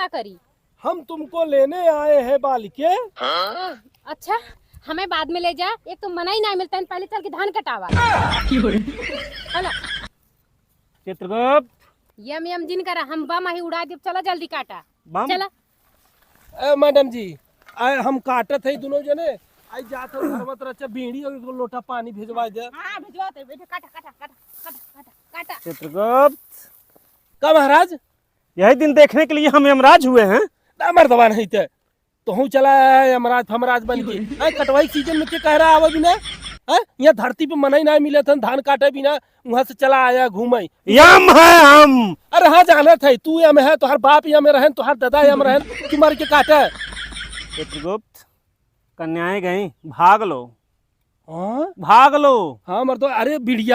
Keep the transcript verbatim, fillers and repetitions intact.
करी? हम तुमको लेने आए हैं बालिके। अच्छा, हमें बाद में ले जा। एक तो मना ही ना मिलता है, पहले चल के धान कटावा। चला। चित्रगुप्त। यम यम जिन करा, हम बम ही उड़ा देब। चला जल्दी काटा। बम? चला। ए, मैडम जी, आए हम काटत है दोनों जने। आई जात है धरवत रचा बीड़ी और एगो लोटा पानी भेजवा दे। हाँ, भिजवा दे, बैठे, काटा, काटा, काटा, काटा, काटा, काटा। चित्रगुप्त। का महाराज? यही दिन देखने के लिए हम यमराज हुए हैं। ना मर्दवा नहीं ते। तोहू चला है यमराज फमराज बन के। हैं, कटवाई सीजन में के कह रहा आवे बिना? हैं, यहाँ धरती पे मनई ना मिले थन धान काटे बिना, वहाँ से चला आया घूमे। यम है हम। अरे हाँ, जानत है, तू यम है, तोहर बाप यम रहन, तोहर दादा यम रहन, तू मर के काटे। चित्रगुप्त, कन्याएं गई, भाग लो। हाँ? भाग लो। हाँ, मर्दवा, अरे बिड़िया